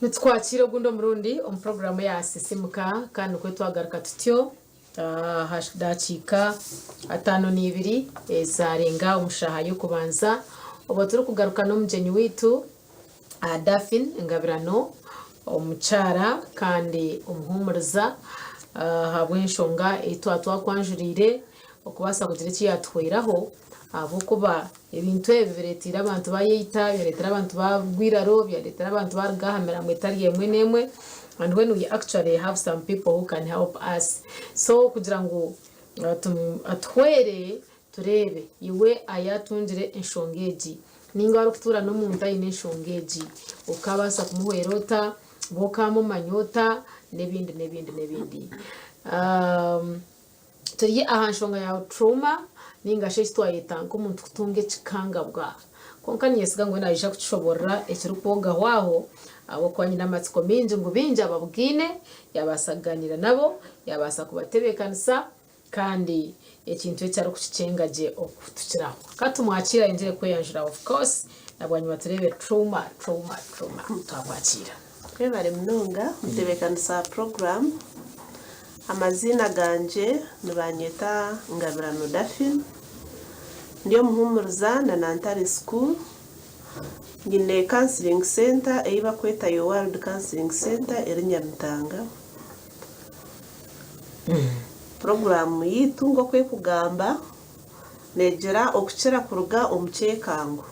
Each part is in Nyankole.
Nitukwakira ogundi omurundi omu puroguraamu eya Sisimuka kandi nikwo twagaruka tutyo aha dakiika 52 ezarenga omu shaaha y'okubanza obwo turikugaruka n'omugyenyi waitu Daphine Ngabirano omukyara kandi omuhuumuriza ahabw'enshonga ei twaba twakwanjuriire okubaasa kugira eki yaatuhweraho ahabw'okuba Ebintu ebi bireeteire abantu bayeita, byareetera abantu baagwa eiraro, byareetera abantu baaruga aha miramwa etari emwe n'emwe and when we actually have some people who can help us. So kugira ngu atuhwere tureebe iwe ayaatungire enshonga egi ninga orikutuura n'omuntu aine enshonga egi okaabaasa kumuhwera ota, oba okaamumanya ota n'ebindi n'ebindi n'ebindi. Turi aha nshonga ya trauma ninga shi eki twayeta nk'omuntu kutunga ekikangabwa. Kwonka ninyesiga ngu we naija kutushoborora ekirikwogaho aho ahabw'okuba nyine amatsiko maingi ngu baingi ababugaine yaabaasa kugaaniira nabo, yaabaasa kubatebeekanisa kandi ekintu eki arikukikyenga gye okutukiraho. Ka tumwakiire ayongyere kweyanjura of course na bwanyima tureebe trauma, trauma, trauma. Twamwakiira. Webare munonga mutebeekanisa wa puroguraamu. Amaziina gangye nibanyeta Ngabirano Daphine. Ndi omuhuumuriza na Nantare School. Nyine counselling centre ei bakweta Your World Counselling Centre eri Nyamitanga. Puroguraamu yaitu nk'oku ekugamba neegira okukira kuruga omu kyekango.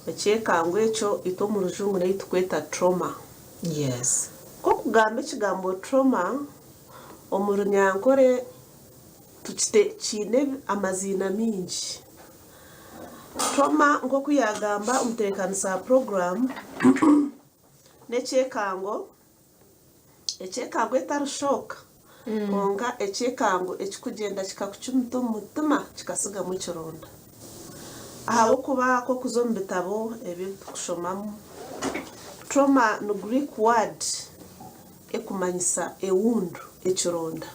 Ekyekango ekyo itwe omu rujungu n'ei tukweta trauma. Yes. Nk'okugamba ekigambo trauma omu runyankore tukite kiine amaziina maingi. Trauma nk'oku yaagamba omutebeekanisa wa puroguraamu n'ekyekango, ekyekango etari shock kwonka ekyekango ekirikugyenda kikakucumita omu mutima kikatsigamu ekironda. Ahabw'okuba nk'okuza omu bitabo ebi tukushomamu, trauma ni Greek word ekumanyisa a wound, ekironda.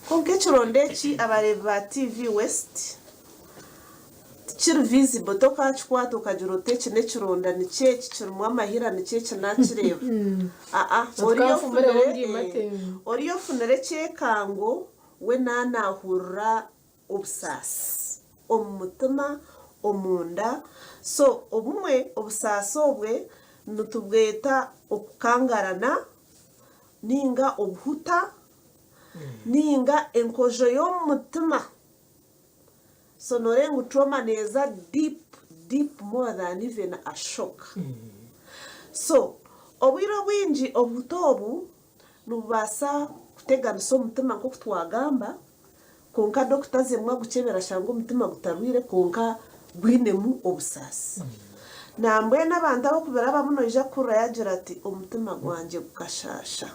Kwonka ekironda eki abareebi ba TV West Tikiri visible tokakikwata okagira oti eki nekironda nikyo eki kirimu amahira nikyo eki nakireeba aa oriya ofunire oriya ofunire ekyekango we nanahurira obusaasi omu mutima omunda so obumwe obusaasi obwe nitubweta okukangarana ninga obuhuta ninga enkojo y'omu mutima. So noreeba ngu trauma neeza deep deep more than even a shock. So obwire obwingi obuhuta obu nibubaasa kuteganisa omutima nk'oku twagamba, kwonka dokita azemu agukyebere ashange omutima gutarwaire kwonka gwinemu obusaasi. Nambwenu abantu abokubirabamu noija kuhurira yagira ati omutima gwangye gukashaasha.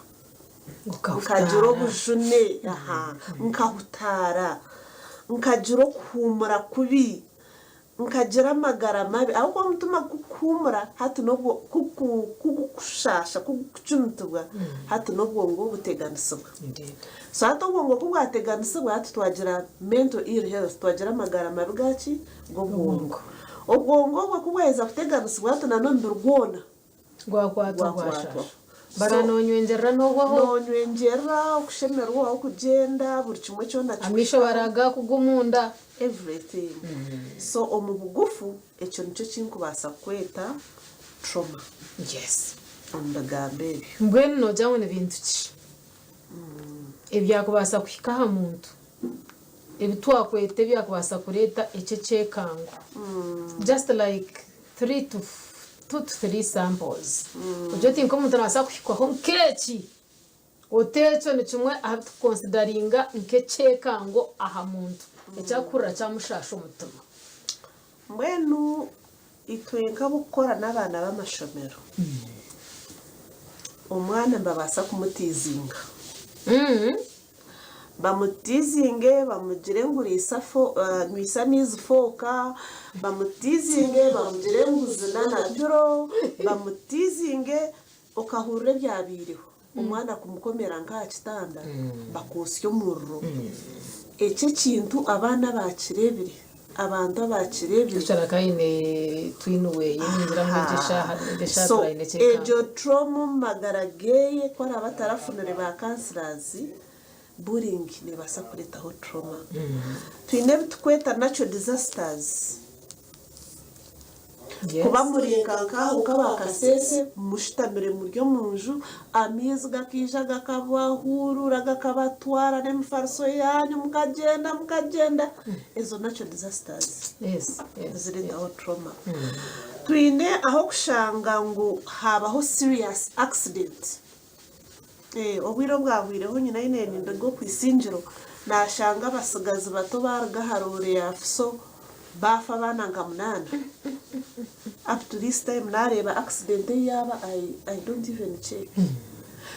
Nkagira obujune, nkahutaara, nkagira okuhuumura kubi, nkagira amagara mabi. Ahabw'okuba omutima ku gukuhuumura hati n'obwo ku gukushaasha, ku gukucumitibwa, hati n'obwongo buteganisibwa. So hati obwongo ku bwateganisibwa hati twagira mental ill health, twagira amagara mabi gaki? G'obwongo. Obwongo obwo ku bwaheza kuteganisibwa hati n'omubiri gwona Gwakwatwa gwashasha. Bara nonywengyerera nohwaho. Nonywengyerera okushemererwa okugyenda buri kimwe kyona Amaisho kikuhikaho. bara gakugwa omunda. Everything. So omu bugufu ekyo nikyo kinkubaasa kweta trauma. Yes. Omu bigambo ebyo. Mbwenu nogira ngu ni bintu ki ebyakubaasa kuhika aha muntu ebi twakweta ebyakubaasa kureeta ekyo ekyekango? Just like 3 to 2 to 3 samples. Ogire oti nk'omuntu nabaasa kuhikwaho nk'eki, oti ekyo ni kimwe aha bi tukukonsidaringa nk'ekyekango aha muntu, eki arikuhurira kyamushaasha omutima. Mbwenu itwe nk'ab'okukora n'abaana b'amashomero, omwana nibabaasa kumutiizinga. Bamutiizinge bamugire ngu riisa nywisa amaizi fooka, bamutiizinge bamugire ngu zina na piro, bamutiizinge okahurira ebyabaireho. Omwana kumukomera nk'aha kitanda bakoosya omuriro. Ekyo ekintu abaana abaakireebire. Abantu abakireebire. Tushara kaine twine weye ningira ngu egyo eshaaha egyo eshaaha So turaine ekyekango. egyo trauma omu magara geye ku araabe atarafunire ba counsellors, bullying neebaasa kureetaho trauma. Twine ebi turikweta natural disasters. Kuba muri nka nk'aho nk'aba Kasese mushutamire muri omu nju, amaizi gakaija gakabahuurura gakabatwara n'emifariso yaanyu mukagyenda mukagyenda, ezo natural disasters nizireetaho trauma. Twine ah'okushanga ngu haabaho serious accident. Obwire obwahweireho nyina aine ninduga oku isingiro nashanga abatsigazi bato baruga aha roore ya FISO baafa abaana nka munaana. Up to this time nareeba accident ei yaaba I don't even check.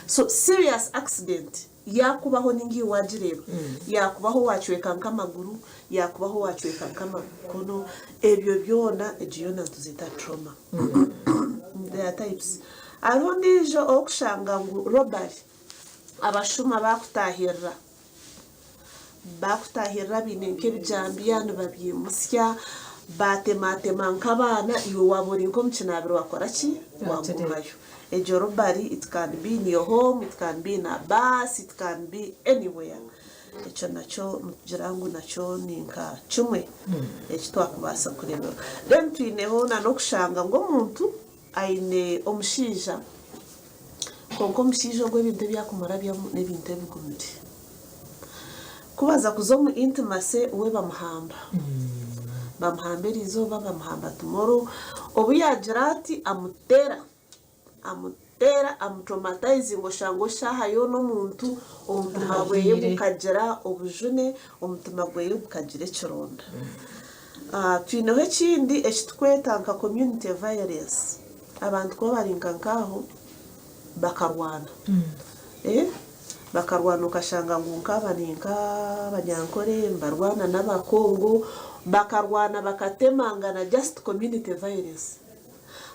So serious accident yakubaho ninga iwe wagireeba, yakubaho wacweka nk'amaguru, yakubaho wacweka nk'amakono, ebyo byona egyo yoona nituzeeta trauma. There are types. Hariho ondiijo ow'okushanga ngu robbery, abashuma baakutaahirira, baakutaahirira baine nk'ebijambiya nibabyimutsya, baatematema nk'abaana, iwe waaba ori nk'omu kinaabiro waakora ki? Waagumayo. Egyo robbery it can be in your home, it can be in a bus, it can be anywhere. Ekyo nakyo nitugira ngu nakyo ni nka kimwe eki twakubaasa kureebera. Then twineho n'okushanga ngu omuntu aine omushaija kwonka omushaija ogwo ebintu ebi arikumurabyamu n'ebintu ebigumire. Ku baza kuza omu intimacy we bamuhamba. Bamuhamba eriizooba, bamuhamba tomorrow, obu yaagira ati amuteera. Amuteera, amutraumatizinga oshanga oshaaha yoona omuntu omutima gweye gukagira obujune, omutima gweye gukagira ekironda. Twineho ekindi eki turikweta nka community violence, abantu kuba bari nka nk'aho bakarwana, bakarwana okashanga ngu nk'aba ni nk'abanyankore nibarwana n'abakongo, bakarwana bakatemangana just community violence.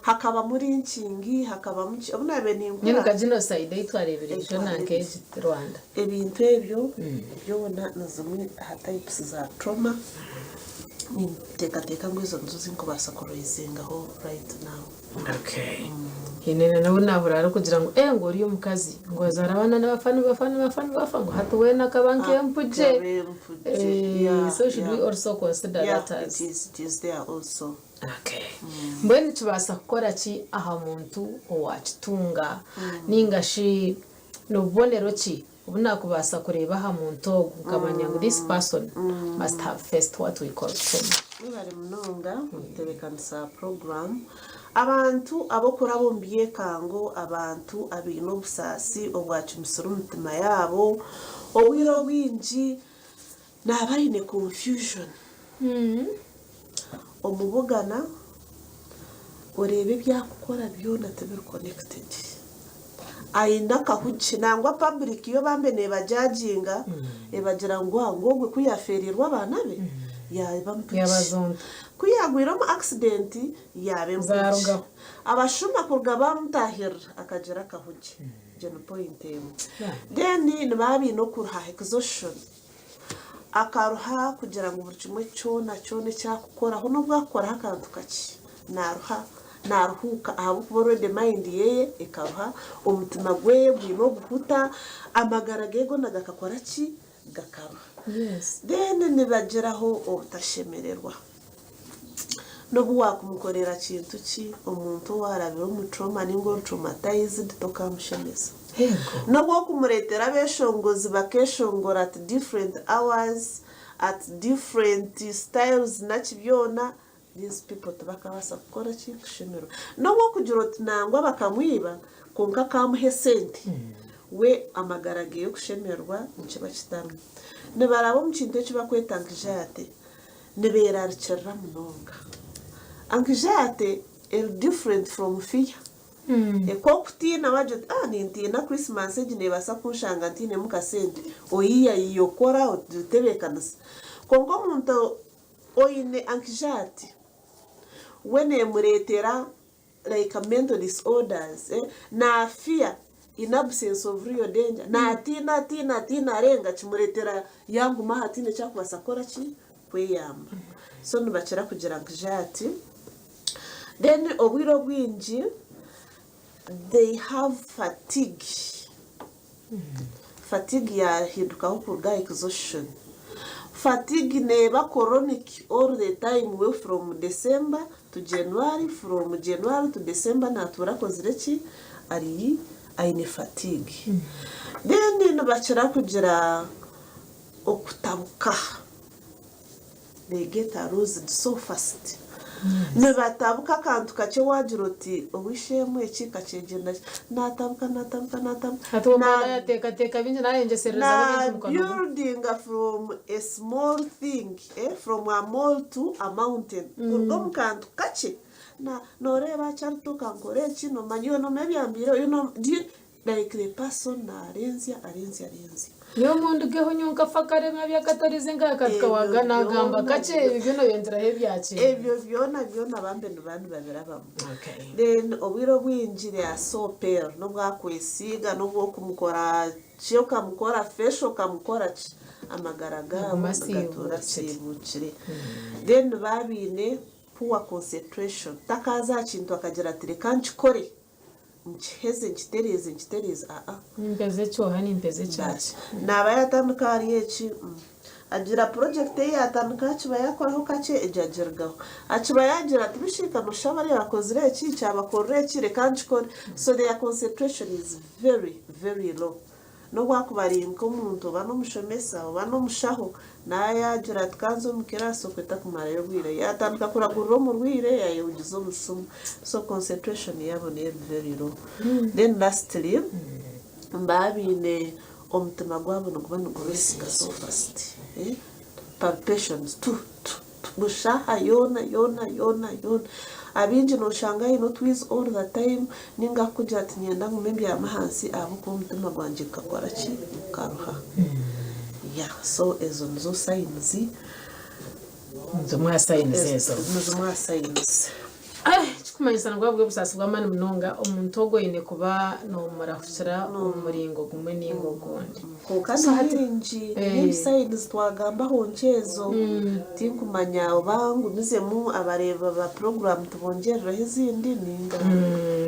Hakabamu lynching, hakabamu ki, obu naabaire Mbwenu ninkura. nka genocide ei twareebire ejo na nk'egi Rwanda. Ebintu ebyo byona ni zimwe aha types za trauma. Ninteekateeka ngu ezo nizo zinkubaasa ku raisingaho right now. Okay. Haine na n'obu naahurira arikugira ngu eh ngu ori omukazi ngu azaara abaana nibafa nibafa nibafa nibafa ngu hati weena akaba nk'empugye. Akaba empugye, yeah, So should we yeah. also consider Yeah, that as. it is, it is there also. Okay. Mbwenu nikibaasa kukora ki aha muntu owaakitunga? Nainga shi ni bubonero ki obu naakubaasa kureeba aha muntu ogu nkamanya ngu this person must have faced what we call trauma? Mwebare munonga kutebeekanisa puroguraamu. Abantu ab'okuraba omu byekango, abantu abaine obusaasi obwacumisire omu mitima yaabo, obwire obwingi Naaba aine confusion omubugana oreeba ebi arikukora byona tibiri connected aine akahugi nangwa public yo bambe nebajaginga ebagira ngu ngu ogwe ku yaferirwe abaana be yaba mpugi ku yagwire omu accident yaba empugi abashuma kuruga bamutahirira akagira akahugi egyo ni point emwe then nibaba baine okuruha exhaustion. Akaruha kugira ngu buri kimwe kyona kyona eki arikukoraho n'obu akukoraho akantu kakye, naaruha, naaruhuuka ahabw'okuba already mind ye ekaruha, omutima gwe gwine obuhuta, amagara ge goona gakakora ki? Gakaruha. Then nibagiraho obutashemererwa. N'obu waakumukorera kintu ki, omuntu owaarabire omu trauma nainga ori traumatized tokaamushemeza. N'obu okumureetera abeeshongozi bakeeshongora at different hours, at different styles naki byona, these people tibakaabaasa kukora ki? Kushemererwa. N'obu okugira oti nangwa bakamwiba kwonka akaamuha esente, we amagara ge y'okushemererwa nikiba kitarimu. Nibaraba omu kintu eki barikweta anxiety. Niberarikirira munonga. Anxiety eri different from fear. Ku okutiina wagira oti ah nintiina Christmas egi nebaasa kunshanga ntiinemu kasente, oyiyayiya okora otebeekanisa. Kwonka omuntu oine anxiety we nemureetera like mental disorders eh, na fear in absence of real danger, natiina atiina atiina arenga kimuretera yaguma aho atiine eki akubaasa kukora ki? Kweyamba. So nibakira kugira anxiety. Then obwire obwingi they have fatigue. Fatigue yahindukaho kuruga aha exhaustion. Fatigue neeba chronic all the time we from December to January, from January to December natuura akozire ki? Ari aine fatigue. Then nibakira kugira okutabuka. They get aroused so fast. Nibatabuka akantu kakye waagira oti ow'eishe-emwe eki kakyegyenda ki? Naatabuka, naatabuka, naatabuka. Hati omwana yaateekateeka bingi naayengyesererezaho bingi Na mukono gwe. buildinga from a small thing, eh, from a mole to a mountain. Kuruga omu kantu kakye, na nooreeba kyarituuka nkore eki, noomanya iwe noomanya ebyambaireho, you know, do you, Like the person narenzya arenzya arenzya. Nyowe mundugeho nyowe nkafa kare nabyo akatorize nkakatuka Ebyo waga nagamba byona kakye ebyo byona oyongyeraho ebyakye. Ebyo byona byona bambe niba nibabirabamu. Okay. Then obwire obwingi they are so pale nobwakwesiiga nobwokumukora ki okamukora facial okamukora ki amagara gaabo Naguma nigatuura asiibuukire. asiibuukire. Then nibaba baine poor concentration takaaza aha kintu akagira ati reka nkikore. Nkiheze nkitereeze nkitereeze aa. Nimpeza ekyoha nimpeza ekyaki. Naaba yaatandika ahari eki, agira purojekiti ei yaatandika akiba yaakoraho kakye egyo agirugaho. Akiba yaagira ati bishiika noshusha bariya bakozire eki, kyabakorera eki reka nkikore. So their concentration is very very low. N'obu akuba ari nk'omuntu oba n'omushomesa oba n'omushaho, naaba yaagira ati ka nze omu kiraasi okwe takumarayo obwire. Yaatandika kuragurira omurwaire yaayehugiza omu simu. So concentration yaabo neeba eri very low. Then lastly, nibaba baine omutima gwabo niguba niguresinga so fast, palpitations tu tu. Bushaaha yoona yoona yoona yoona. Abaingi nooshanga aine otwizi all the time nainga arikugira ati niinyenda ngume mbyame ahansi ahabw'okuba omutima gwangye gukakora ki? Gukaruha. Yeah, so ezo nizo signs. Zimwe aha signs ezo. Ni zimwe aha signs. Ekirikumanyisa nibwo buri obusaasi bw'amaani munonga, omuntu ogwo oine kuba noomurahukira omu muringo gumwe nainga ogundi. Kwonka ni bingi n'ebi signs twagambaho nk'ezo, tinkumanya oba ngumizemu abareebi ba puroguraamu tubongyerereho ezindi nainga.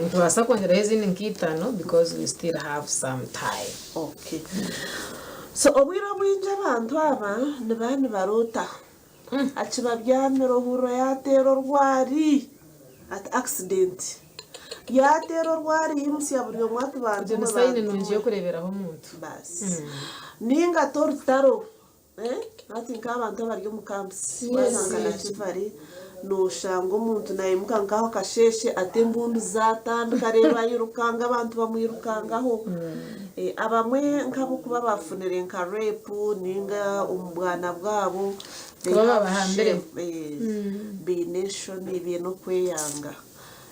Nitubaasa kwongyeraho ezindi nk'eitaano because we still have some time. Okay. So obwire obwingi abantu aba nibaba nibaroota. Akibabyamire ohurira yaateera orwari ati accident. Yaateera orwari yimutsya buri omwe ati Egyo bantu ni mwe sayini bantu nungi mwe. y'okureeberaho omuntu. Baasi. Ninga ate orutaro eh, hati nk'abantu abari omu camps waza nka Nakivale noshanga omuntu naimuka nk'aho akasheeshe ate embundu zaatandika reero ayirukanga abantu bamwirukangaho. Abamwe nk'abokuba baafunire nka rape ninga omu bwana bwabo they Kuba have babahambire. shame, baine enshoni baine okweyanga.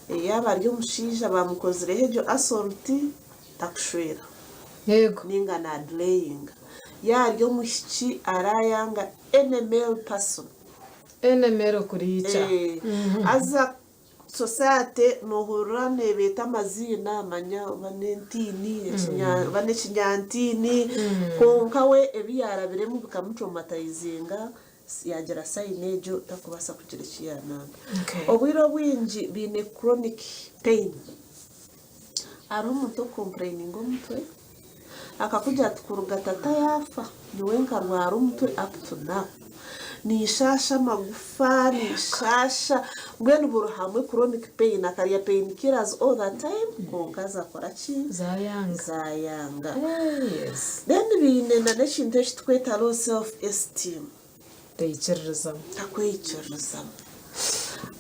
Yaaba ari omushaija bamukozireho egyo assault takushwera Yego. ninga nadelayinga. Yaaba ari omwishiki arayanga any male person. Any male kuriikya. Haza Society nohurira nebeeta amaziina manya oba nentiini oba nekinyantiini kwonka we ebi yarabiremu bikamutraumatizinga yagira sign egyo takubaasa kugira eki yananga. Obwire obwingi baine chronic pain. Hariho omuntu orikukompureyininga omutwe akakugira ati kuruga tata yaafa nyowe nkarwara omutwe up to now. Ninshaasha amagufa, ninshaasha mbwenu buri hamwe chronic pain akarya pain killers all the time kwonka zakora ki? Zaayanga. Zaayanga. Yes. Then baine nana ekintu eki turikweta low self esteem. Teikiririzamu. Takweyikiririzamu.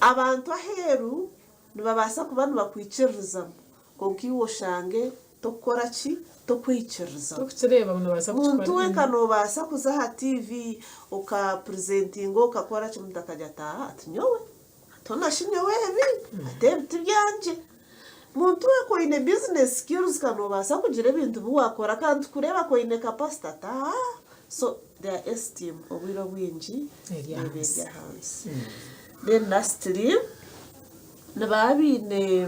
Abantu aheeru Nibabaasa kuba nibakwikiririzamu, kwonka iwe oshange tokukora ki? Tokweyikiririzamu. Tokukireeba ngu nobaasa Muntu kukikora. wenka noobaasa kuza aha tiivi okapurizentinga okakora ki, omuntu akagira ati, Aa, ati nyowe, ati hoona shi nyowe ebi, ati ebi ti byangye. Muntu wenka oine bizinesi sikirizi ka noobaasa kugira ebintu bi waakora kandi tukureeba ku oine kapasite ati, Aa, so their esteem obwire obwingi Eri neeba eri ahansi. ahansi. Then lastly, nibaba baine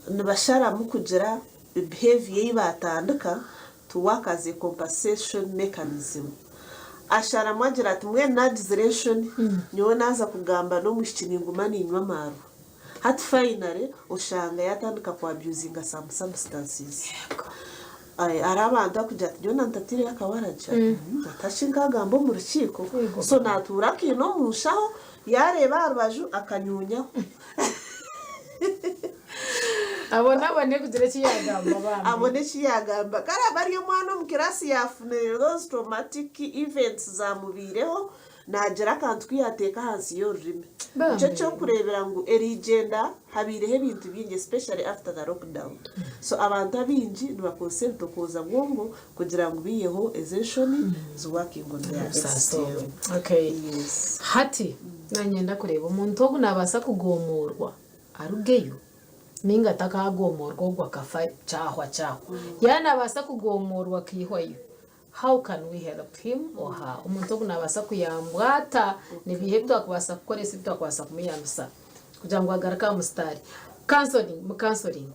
nibasharamu kugira behaviour ei baatandika to work as a compensation mechanism. Asharamu agira ati mbwenu nagizire enshoni, nyowe naaza kugamba n'omwishiki ninguma niinywa amaarwa. Hati finally oshanga yatandika ku abusinga some substances. Hariho abantu arikugira ati nyowe nantatiireyo akawaragi ati hati shi nkagamba omu rukiiko so natuura akaine omu nshaho yareeba aha rubaju akanyuunyaho. Abone abone kugira eki yaagamba bambi. Abone eki yaagamba. Kare aba ari omwana omu kiraasi yaafunire those traumatic events zaamubaireho, naagira akantu ku yaateeka ahansi y'orurimi. Bambi. Nikyo ky'okureebera ngu eriigyenda habaireho ebintu bingi especially after the lockdown. So abantu abaingi nibakozesa ebitokooza bwongo kugira ngu baiheho ezo enshoni zi working on their Obusaasi esteem. obwo. Okay. Yes. Hati nanyenda kureeba omuntu ogu nabaasa kugomoorwa arugeyo ninga atakagomoorwa ogwo akafa kyahwa kyahwa. Yaaba nabaasa kugomoorwa akaihwayo, how can we help him or her? Omuntu ogu nabaasa kuyambwa ata? Nibiiha ebi twakubaasa kukoresa ebi twakubaasa kumuyambisa kugira ngu agaruke aha musitaari? Counseling, mu counseling.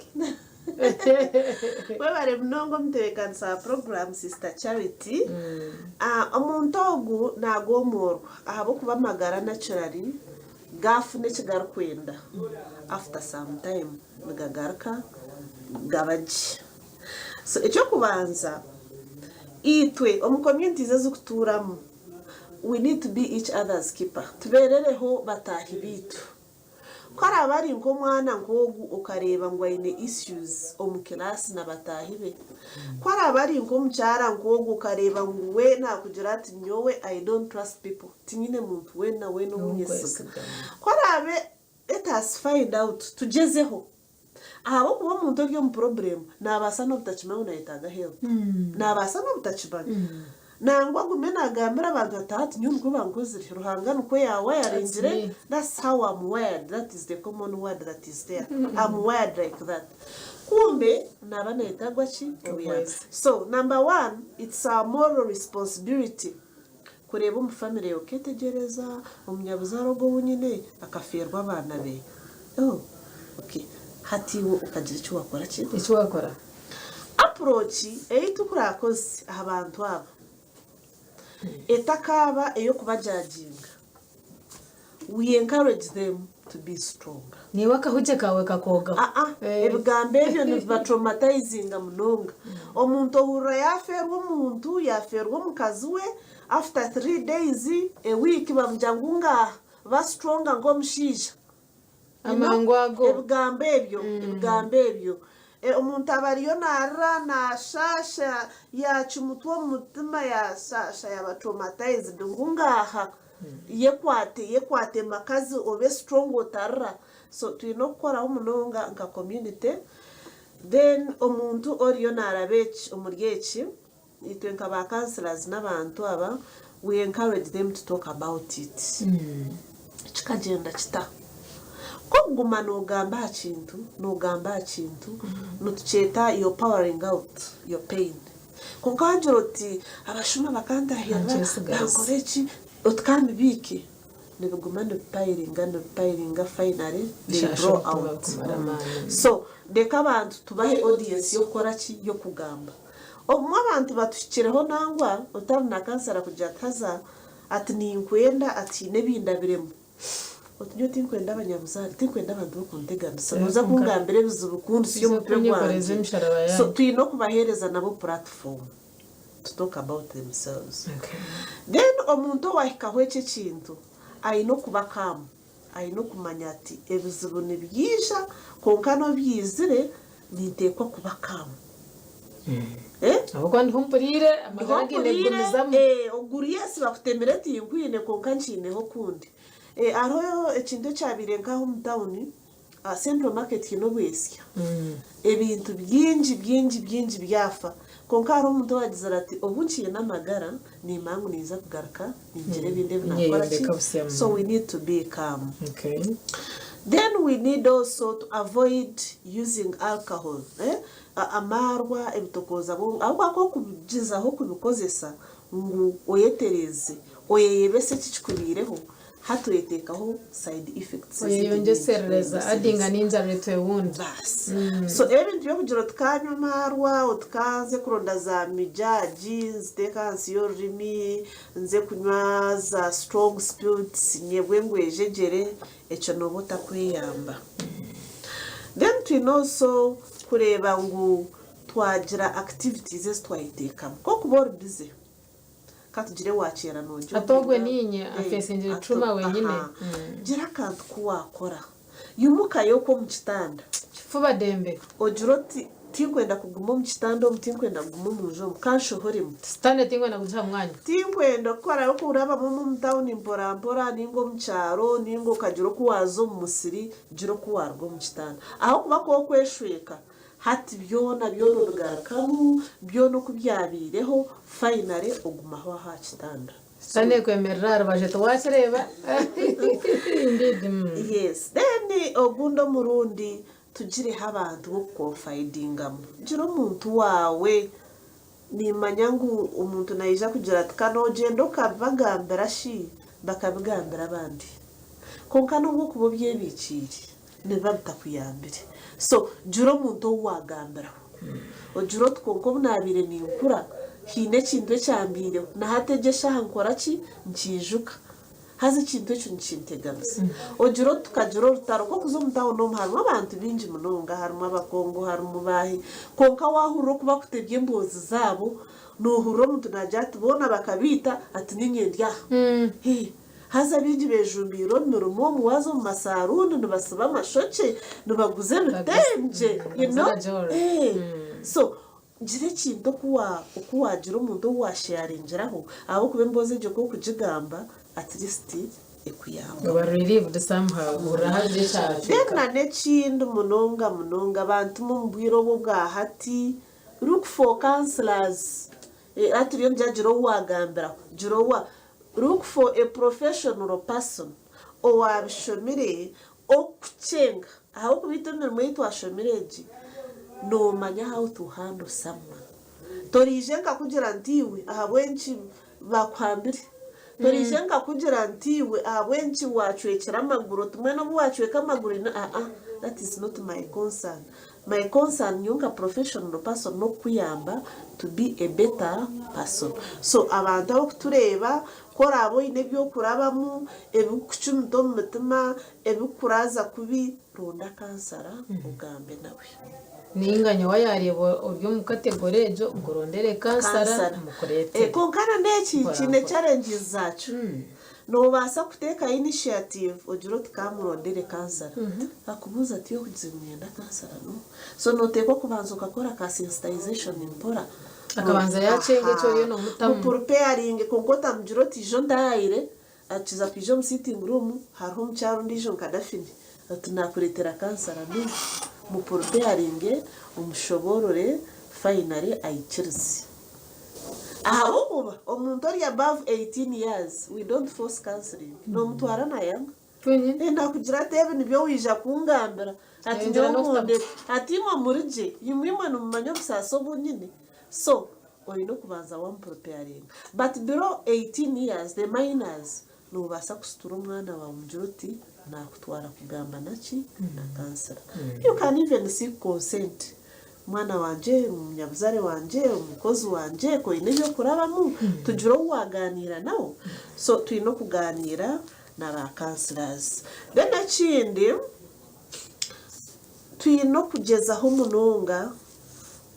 Webare munonga omutebeekanisa wa puroguraamu Sister Charity. Omuntu ogu nagomorwa ahabw'okuba amagara naturally gaafuna eki garikwenda after some time nigagaruka gaba gye. So eky'okubanza itwe omu communities ezikutuuramu we need to be each other's keeper, tubeerereho bataahi baitu. Ku araabe ari nk'omwana nk'ogu okareeba ngu aine issues omu kiraasi na bataahi be, ku araabe ari nk'omukyara nk'ogu okareeba ngu we naakugira ati nyowe I don't trust people, tinyine muntu weena weena ou nyesiga. Ku araabe let us find out tugyezeho ahabw'okuba omuntu ori omu problem naabaasa n'obutakimanya ngu naayetaaga help, naabaasa n'obutakimanya. Nangwa agume naagambira abantu ati hati nyowe nikwo bankozire, Ruhanga nikwo yaawayaringire, that's how am wired, that is the common word that is there, am wired like that. Kumbe naaba naayetaagwa ki? Obuyambi. So number one, it's our moral responsibility kureeba omu family okeetegyereza omunyabuzaare ogwo ou nyine akafeerwa abaana be. Oh, okay. Hati iwe okagira eki waakora ki? Eki waakora. Approach ei tukurakoze aha bantu aba etakaaba ey'okubajajinga, we encourage them to be strong. Naiwe akahugye kaawe kakoogaho. Aa, ebigambo ebyo nibibatraumatizinga munonga. Omuntu ohurira yaafeerwa omuntu, yaafeerwa omukazi we, after 3 days, a week bamugira ngu ngaaha, ba stronger nk'omushaija. You know, Amangu ago. Ebigambo ebyo omuntu aba ariyo naarira, naashasha, yaacumutwa omu mutima, yashasha, yaba traumatized, ngu ngaaha, yekwate, yekwate makazi, obe strong, otarira. So twine okukoraho munonga nka community. Then omuntu oriyo naaraba eki omuri eki, itwe nka ba counselors n'abantu aba, we encourage them to talk about it. Kikagyenda kita? K'okuguma noogamba aha kintu, noogamba aha kintu, nitukyeta you're powering out your pain. Kwonka wagira oti abashuma bakantahirira, Nkyesigaza. bankora eki, oti kambibiike, nibiguma nibipayiringa, nibipayiringa, finally they Bishasha blow omutima out. bikumara amaani. So reka abantu tubahe audience y'okukora ki? Y'okugamba. Obumwe abantu batuhikireho nangwa otari na counselor kugira ati haza ati ninkwenda, ati hiine ebindabiremu. Oti nyowe tinkwenda abanyabuzaare, tinkwenda abantu b'okunteganisa. Noza kungambira ebizibu kundusya Oza omutwe kunyekoreza gwangye. emisharaba So yange. twine okubaheereza nabo platform to talk about themselves. Then omuntu owahikaho eki ekintu aine okuba calm, aine okumanya ati ebizibu nibyija kwonka n'obyizire ninteekwa kuba calm. Eh? Ahabw'okuba ndiho mpuriire amagara gaine Mpuriire, kugumizamu. Oguru yes bakutemire tinkwine kwonka nkiineho okundi. Hariho ekintu ekyabaire nk'aha omu tawuni, aha Central Market haine obwesya. Ebintu bingi bingi bingi byafa kwonka hariho omuntu owagizire ati obu nkiine amagara nimanya ngu ninza kugaruka ningira ebindi ebi naakora ki. Nyeyombeka busya. So we need to be calm. Then we need also to avoid using alcohol. Eh? Amaarwa, ebitokooza bwongo, ahabw'okuba k'okugyezaho kubikozesa ngu oyetereeze, oyeyebese eki kikubaireho, Hati oyeteekaho side effects ezindi nyingi. Oyeyongyeserereza, adding Oyeyongyesereza. an injury to a wound. Baasi. So ebintu by'okugira oti kanywa amaarwa, oti kanze kuronda za mijaagi nziteeke ahansi y'orurimi, nze kunywa za strong spirits nyebwe ngwejegyere, ekyo nooba otakweyamba. Then twine also kureeba ngu twagira activities ezi twayeteekamu. Nk'okuba ori busy. Ka tugire waakyera noogira Hati ogwe okwenda niinye eh, afeesingire ati trauma wenyine. aha. Gira akantu ku waakora. Imukayo okwo omu kitanda. Kifuba dembe. Ogire oti, Tinkwenda kuguma omu kitanda omu, tinkwenda kuguma omu nju omu, ka nshohoremu. Sitaane tinkwenda kugiha mwanya. Tinkwenda kukora okurabamu omu tawuni mpora mpora ninga omu kyaro ninga okagira oku waaza omu musiri, gira oku waaruga omu kitanda. Ahabw'okuba ku okweshweka, Hati byona byona obigarukamu, byona oku byabaireho, finally ogumaho aho aha kitanda. Sitaane ekwemerera aha rubaju ati wakireeba? Indeed. Yes, then ogundi omurundi tugireho abantu b'okuconfidingamu. Gira omuntu waawe, nimanya ngu omuntu naija kugira ati ka nogyenda okabibagambira shi, bakabigambira abandi. Kwonka n'obu okuba obyebiikiire, nibiba bitakuyambire. So gira omuntu ou waagambiraho. Ogire oti kwonka obu naabaire ninkura, haine ekintu ekyambaireho, na hati egi eshaaha nkora ki? Nkiijuka. Haza ekintu ekyo nikinteganisa. Ogire oti tukagira orutaro, nk'okuza omu tauni omu harimu abantu baingi munonga, harimu Abakongo, harimu baahi, kwonka waahurira oku barikutebya emboozi zaabo, noohurira omuntu naagira ati boona bakabaita, ati niinye ndi aha. Haza baingi bejumbiire omu mirimo omu, waaza omu masaaruuni nibasiba amashokye, nibaguza ebitengye, you know, eh, so gira ekintu oku wa oku waagira omuntu ou waasheyaringiraho ahabw'okuba emboozi egyo ku orikugigamba at least ekuyambaho. Oba relieved somehow, ohurira haagira Then ekyacweka. na n'ekindi munonga munonga abantu imwe omu bwire obu obwa hati, look for counsellors, hati oriyo noogira gira ou waagambiraho, gira ou wa Look for a professional person owabishomire okukukyenga ahabw'okuba itwe emirimo ei twashomire egi nomanya how to handle someone. Toriije nkakugira nti iwe ahabw'enki bakuhambire, toriije nkakugira nti iwe ahabw'enki wacwekire amaguru oti mbwenu obu wacweka amaguru aa that is not my concern. My concern nyowe nka professional person n'okukuyamba to be a better person. So abantu abarikutureeba ku oraabe oine ebi orikurabamu, ebirikukucumita omu mutima, ebirikukuraaza kubi, ronda kansara ogambe nawe. Nainga nyowe yaareeba ori omu category egyo, nkurondere kansara mukureetere. Kwonka na n'eki Mpora kiine mpora. challenges zaakyo. Noobaasa kuteekaho initiative ogire oti ka murondere kansara. Akubuuze ati okugize ngu niinyenda kansara n'oha? So nooteekwa kubanza okakora ka sensitization mpora. Akabanza yaakyenga eki oriyo noomutamu. Mupurupeyaringe kwonka otamugira oti ija ondaayire, akiza kwija omu sitting room hariho omukyara ondiijo nka Daphne oti naakureetera kansara n'oha? Mupurupeyaringe omushoboorore finally aikirize. Ahabw'okuba omuntu ori above 18 years we don't force counseling nomutwara nayanga. Twenyine. Eh nakugira ati ebi nibyo waija kungambira ati Yayongyera nyowe n'okutabuka. mundeke ati imwe murigye imwe imwe nimumanya obusaasi obu nyine so oine okubanza wamupreparinga but below 18 years the minors nobaasa kusitura omwana waawe omugire oti nakutwara kugamba naki na counsellor you can even seek consent Mwana wangye, munyabuzaare wangye, omukozi wangye, ku oine eby'okurabamu, tugire ou waagaaniira nawe. So twine okugaaniira na ba counsellors. Then ekindi, twine okugyezaho munonga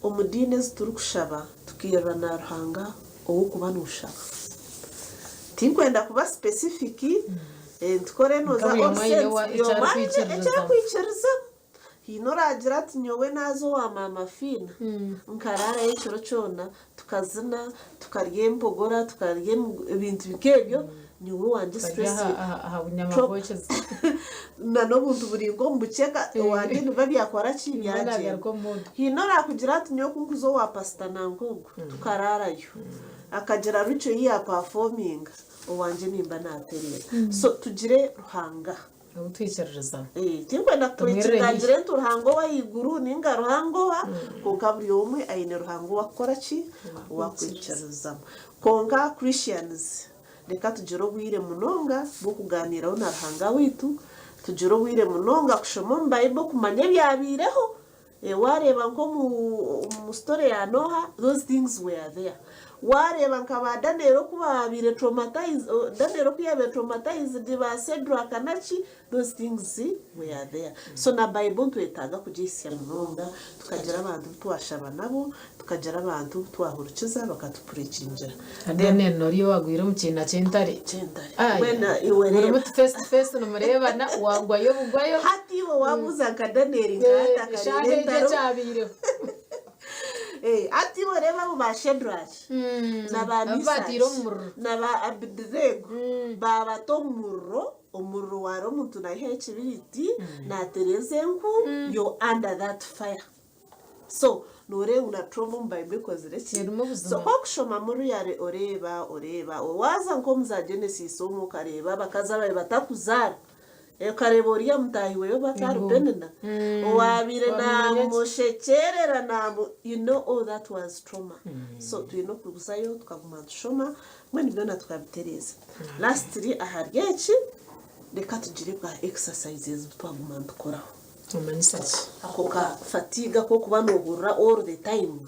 omu diini ezi turikushaba tukairira na Ruhanga ow'okuba nooshaba. Tinkwenda kuba specific, ntukore Nka nooza buri all omwe aine saints, buri eki omwe aine eki arikwikiririzamu. arikwikirizamu. Haine oraagira ati, Nyowe naaza owa maama Fiina, nkaraarayo ekiro kyona, tukazina, tukarya empogora, tukarya ebintu nk'ebyo, nyowe owangye Tukarya stress aha bunyama bwokyeze. Na n'obuntu buri nk'omu bukyeka, owangye nibiba byakora ki? Nibiba Byagyenda. naagaruka omu muudu. Haine oraakugira ati, Nyowe ku nkuza owa pasita Nankongo, tukaraarayo. Akagira ritual ei yaapaafominga, owangye nimba naatereera. So tugire Ruhanga. Ou twikiririzamu. Tinkwenda Tumwirire kupreachinga haihi. ngire nti Ruhanga ow'ahaiguru ninga Ruhanga owa, kwonka buri omwe aine Ruhanga owakukora ki? Owakwikiririzamu. Kwonka Christians, Reka tugire obwire munonga bw'okugaaniiraho na Ruhanga waitu, tugire obwire munonga kushoma omu Baibuli kumanya ebyabaireho. Waareeba nk'omu omu story ya Noah, those things were there. Waareeba nka ba Daniel oku baabaire traumatized, Daniel oku yaabaire traumatized, ba Shadrach naki, those things were there. So na Bible nitwetaaga kugihisya munonga, tukagira abantu abu twashaba nabo, tukagira abantu abu twahurikiza bakatupreachingira. Daniel n'oriya owaagwire omu kiina ky'entare. Ky'entare. Aya. Mbwenu iwe Murimu reeba. tu face to face nimureebana, waagwayo obugwayo. Hati iwe waabuuza nka Daniel nka hati akareeba Eshaaha egyo entare. ekyabaireho. Hati iwe reeba abo ba Shadrach na ba Abu Meshach baataire omu muriro. na ba Abednego baabata omu muriro, omuriro waara omuntu naihaho ekibiriiti naatereeza enku, you're under that fire. So nooreeba ngu na trauma omu Baibuli ekozire ki? Erimu obuzima. So ku okushomamu really oreeba oreeba waaza nk'omu za Genesis omwo okareeba abakazi ababaire batakuzaara, Okareeba oriya mutaahi we oba atari Penina owaabaire naamushekyerera naamu you know all that was trauma so twine okuzayo tukaguma nitushoma mbwenu byona tukabitereeza. Lastly ahari eki reka tugire bwa exercises obu twaguma nitukoraho. Nomanyisa ki? Ako ka fatigue ak'okuba noohurira all the time,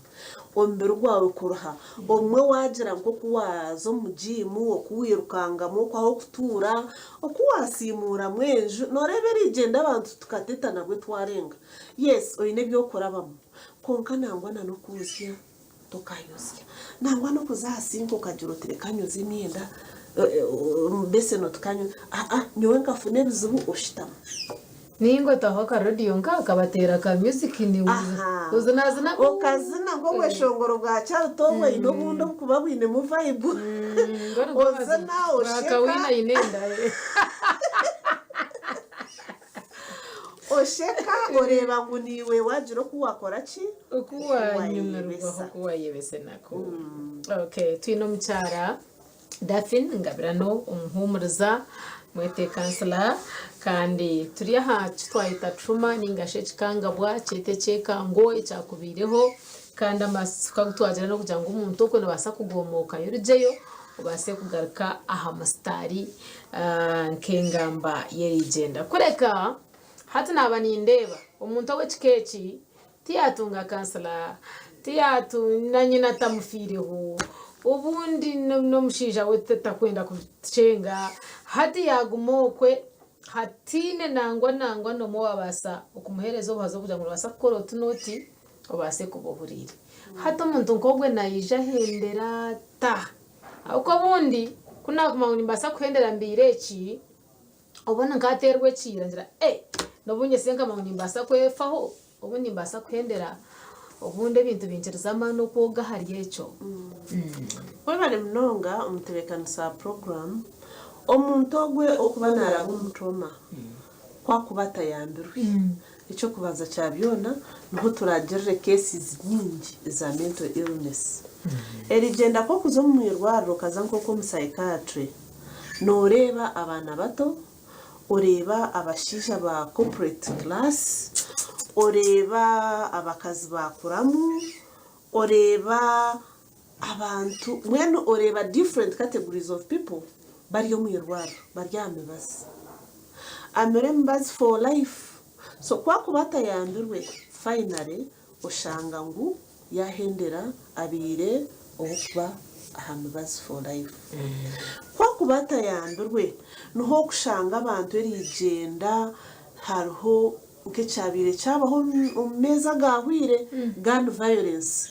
omubiri gwawe kuruha, obumwe waagira nk'oku waaza omu jiimu, oku wairukangamu oku ah'okutuura, oku waasiimuuramu enju, nooreeba erigyenda abantu tukateta nabwo twarenga. Yes oine ebi orikurabamu kwonka nangwa na n'okwozya tokayozya. Nangwa n'okuza aha sinka okagira oti reka nyoze emyenda, beseni oti kanyoze, aa nyowe nkafuna ebizibu oshutama. Ninga otaho aka radio nka kabateera ka music Aha. ozinazina Okazina nk'obweshongoro bwa Charlton obwo oine obundi obukuba bwinemu vibe. Ozina osheka. Kawina aine enda ye. Osheka oreeba ngu naiwe waagira oku waakora ki? Oku waanyumirwaho oku waayebesa enaku. Okay, twine omukyara Daphine Ngabirano omuhuumuriza mwete kansila kandi turi aha ki twayeta trauma ninga shi ekikangabwa kyete ekyekango ekyakubaireho kandi amatsiko agu twagira n'okugira ngu omuntu okwe noobaasa kugomookayo orugyeyo obaase kugaruka aha musitaari nk'engamba y'erigyenda. Kureka hati naaba nindeeba omuntu ow'ekika eki Tiyatunga kansila, na nyina tamufiireho, obundi n'omushaija we takwenda kukyenga, hati yaaguma okwe hataine nangwa nangwa n'omwe owaabaasa okumuheereza obuhabuzi bw'okugira ngu noobaasa kukora oti n'oti obaase kuba ohuriire. Hati omuntu nk'ogwe naija ahendera ata? Ahabw'okuba obundi ku naakumanya ngu nimbaasa kuhendera mbeire eki, Obundi nkateerwa ekiira ngira eh n'obu nyetsire nkamanya ngu nimbaasa kwefaho, obu nimbaasa kuhendera obundi ebintu binkirize amaani okwoga ahari ekyo. Webare munonga omutebeekanisa wa puroguraamu. Omuntu ogwe orikuba naaraba omu trauma ku akuba atayambirwe, eky'okubanza kya byona niho turaagirire cases nyingi eza mental illness. Erigyenda nk'okuza omu irwariro okaza nk'omu psychiatry, Nooreeba abaana bato, oreeba abashaija ba corporate class, oreeba abakazi baakuramu, oreeba abantu mbwenu oreeba different categories of people bari omu irwariro bari aha mibazi. Amire emibazi for life. So ku akuba atayambirwe finally oshanga ngu Yaahendera abaire ow'okuba aha mibazi for life. Ku akuba atayambirwe, niho orikushanga abantu erigyenda hariho nk'ekyabaire kyabaho omu meezi agaahweire, gun violence.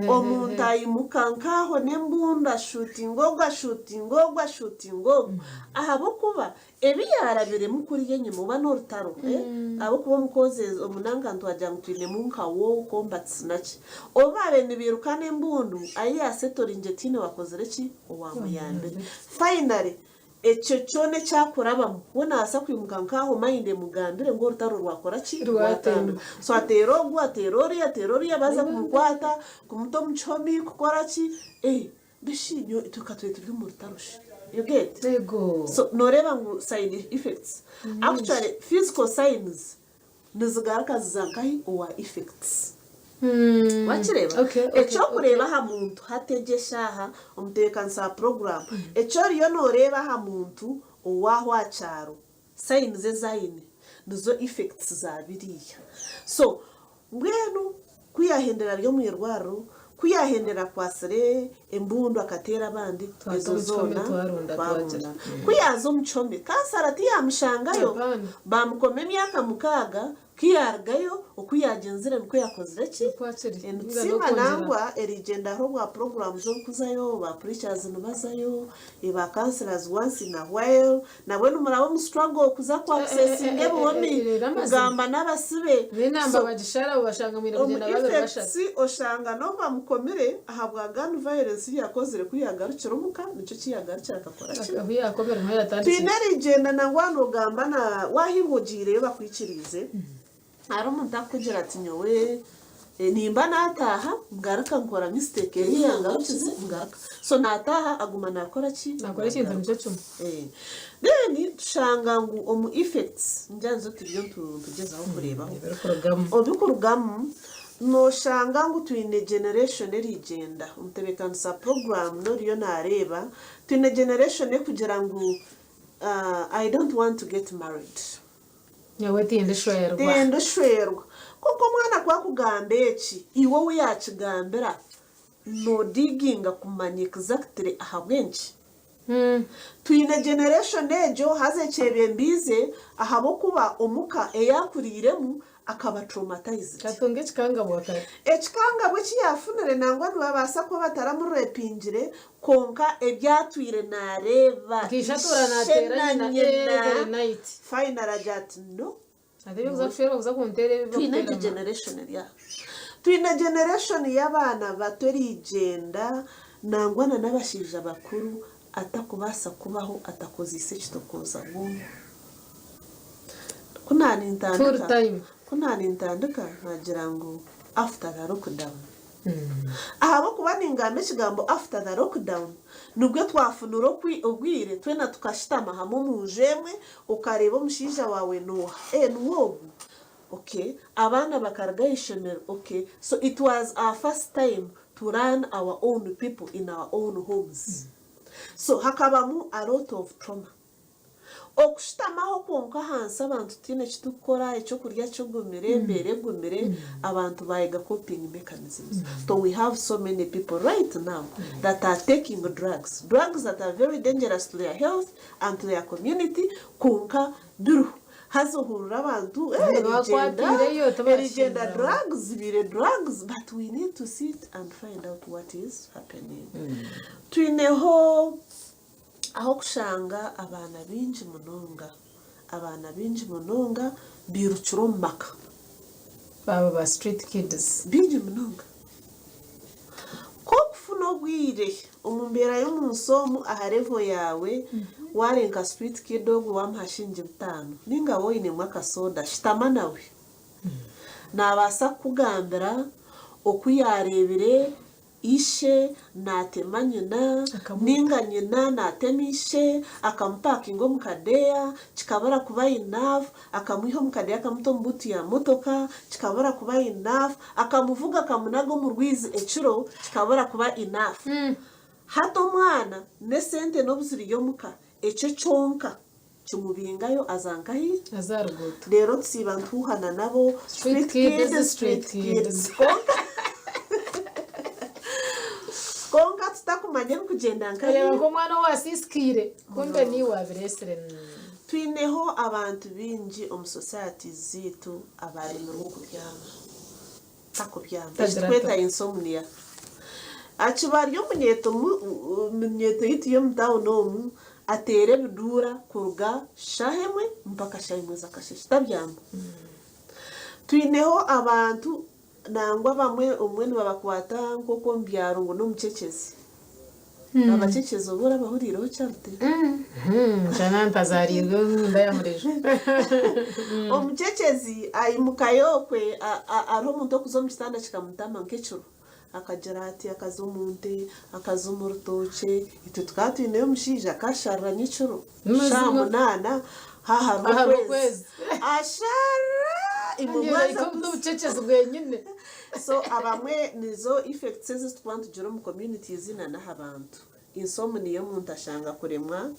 Omuntu aimuka nk'aho n'embundu ashuutinga ogu, ashuutinga ogu, ashuutinga ogu ahabw'okuba Ebi yaarabiremu kuriya enyima oba n'orutaro ahabw'okuba omu causes omu nanka nitwagira ngu twinemu nka war combats naki. Obu baabaire nibiiruka n'embundu ahi yaasetoringire tihaine owakozire ki? Owaamuyambire. Finally ekyo kyona eki akurabamu we naabaasa kwimuka nk'aho mind emugambire ngu orutaro rwakora ki? Rwatandika. So ateera ogu, ateera oriya, ateera oriya baaza kumukwata, kumuta omu kihome, kukora ki, Bishi nyowe itwe ka tube turi omu rutaro shi you get Ego. so noreeba ngu side effects actually physical signs nizigaruka ziza nkahi owa effects. Wakireeba? Eky'okureeba aha muntu hati egi eshaaha omutebeekanisa wa puroguraamu, eki oriyo nooreeba aha muntu ow'aho aha kyaro, signs ezi aine nizo effects za biriya. So mbwenu ku yaahendera ari omu irwariro, ku yaahendera akwatsire embundu akateera abandi, Twaza ezo omu kihome zoona twarunda twarunda. twagira. Ku yaaza omu kihome, kansara tiyaamushangayo, Hapana. baamukoma emyaka 6, Ku yaarugayo, oku yaagyenzire nikwo yaakozire ki? Nikwo akiri. Ninga Nitusiima n'okwongyera. nangwa erigyenda hariho bwa puroguraamu z'okuzayo, ba preachers nibazayo, ba counsellors once in a while, nabwo nimuraba omu struggle kuza ku accessinga ebihomi, Reero amazima. kugamba n'abasibe. N'enamba So, bagishara obashanga mwine omu kugyenda babiri effects bashatu. oshanga n'obu bamukomire ahabwa gun violence ei yakozire ku yaagarukire omuka nikyo ki yaagarukire akakora ki? Ahu yaakomire niho yaatandikire. Twine erigyenda nangwa nogamba na wahinga ogiireyo bakwikiriize hariho omuntu akukugira ati nyowe nimba nataaha ngaruka nkora mistake eri eyangarukize ngaruka so nataaha aguma nakora ki? Nakora ekintu nikyo kimwe. Then tushanga ngu omu effects ningira nizo turiyo nitugyezaho kureebaho Ebirikurugamu. Ebirikurugamu noshanga ngu twine generation erigyenda omutebeekanisa puroguraamu n'oriyo nareeba Twine generation ekugira ngu I don't want to get married. Nyowe tindishwerwa. Tindishwerwa. Kwonka omwana ku akugamba eki, iwe ou yaakigambira noodiginga kumanya exactly ahabw'enki. Twine generation egyo haza ekyebembiize ahabw'okuba omuka ei akuriiremu akaba traumatized. Katunga ekikangabwa kare. Ekikangabwa eki yaafunire nangwa nibabaasa kuba bataramurepingire kwonka ebi atwire naareeba Nka ishe atuura ishe naateera na nyina nyina every night. finally agira ati no. Ati eby'okuza kushwerwa kuza kunteera ebi Twine egyo bakuteera ma. generation eri aha. Twine generation y'abaana bato erigyenda nangwa na n'abashaija bakuru atakubaasa kubaho atakozeise ekitokooza bwongo. Ku Full naanintandika, time. ku naanintandika naagira ngu after the lockdown. Ahabw'okuba ningamba ekigambo after the lockdown, nibwo twafunire obwire twena tukashutama hamwe omu nju emwe, okareeba omushaija waawe n'oha, ee niwe ogu, okay, abaana bakaruga aha ishomero, okay, so it was our first time to learn our own people in our own homes. So hakabamu a lot of trauma. Okushutamaho kwonka ahansi abantu tutiine eki turikukora, eky'okurya kigumire, embeera egumire, abantu baayega coping mechanisms. So we have so many people right now that are taking drugs, drugs that are very dangerous to their health and to their community kwonka biriho. Haza ohurira abantu, Kandi erigyenda, bakwatiireyo erigyenda tibakihindura. drugs, zibaire drugs but we need to sit and find out what is happening. Twineho Ah'okushanga abaana baingi munonga. Abaana baingi munonga bairukire omu maka. Baaba ba street kids. Baingi munonga. Ku okufuna obwire omu mbeera y'omunsi omu aha level yaawe, waare nka street kid ogwo waamuha shiringi bitaano ninga waaba oinemu akasoda shutama nawe. Naabaasa kukugambira oku yaareebire Ishe naatema nyina, nainga nyina naatema ishe, akamupaakinga omu kadeeya, kikabura kuba enough, akamwiha omu kadeeya akamuta omu buutu ya motoka, kikabura kuba enough, akamuvuga akamunaga omu rwizi ekiro, kikabura kuba enough. Hati omwana n'esente n'obu ziri omuka, ekyo kyonka kimubingayo aza nkahi? Aza aha ruguuto. Reero tusiiba nituhuuhana nabo, Street kids, street kids. Kwonka kwonka tutakumanya ebirikugyenda nkahi. Oreeba nk'omwana owaasiisikaire kumbe niiwe waabireetsire. Twineho abantu baingi omu societies zaitu abaremirwe okubyama. Takubyama. Eki Tagira tukweta ata. insomnia. Akiba ari omunyeeto omunyeeto yaitu y'omu tawuni omu, ateera ebiduura kuruga shaaha emwe mpaka shaaha emwe z'akasheeshe. Tabyama. Twineho abantu nangwa abamwe obumwe nibabakwata nk'oku omu byaro ngu n'omucecezi. Abacecezi oba orabahuriireho Charity? Nshana ntazariirwe omu nda ya mureju. Omucecezi aimukayo okwe hariho omuntu orikuza omu kitanda kikamutama nk'ekiro akagira ati akaza omu nte, akaza omu rutookye, itwe tukaba twineyo omushaija akasharira nyekiro shaaha Mazima. munaana haaha Hariho hariho okwezi. okwezi ashara. imwe mwaza Kandi obucecezi bwenyine. So abamwe nizo effects ezi turikuba nitugira omu communities na n'aha bantu. Insomnia omuntu ashanga kuremwa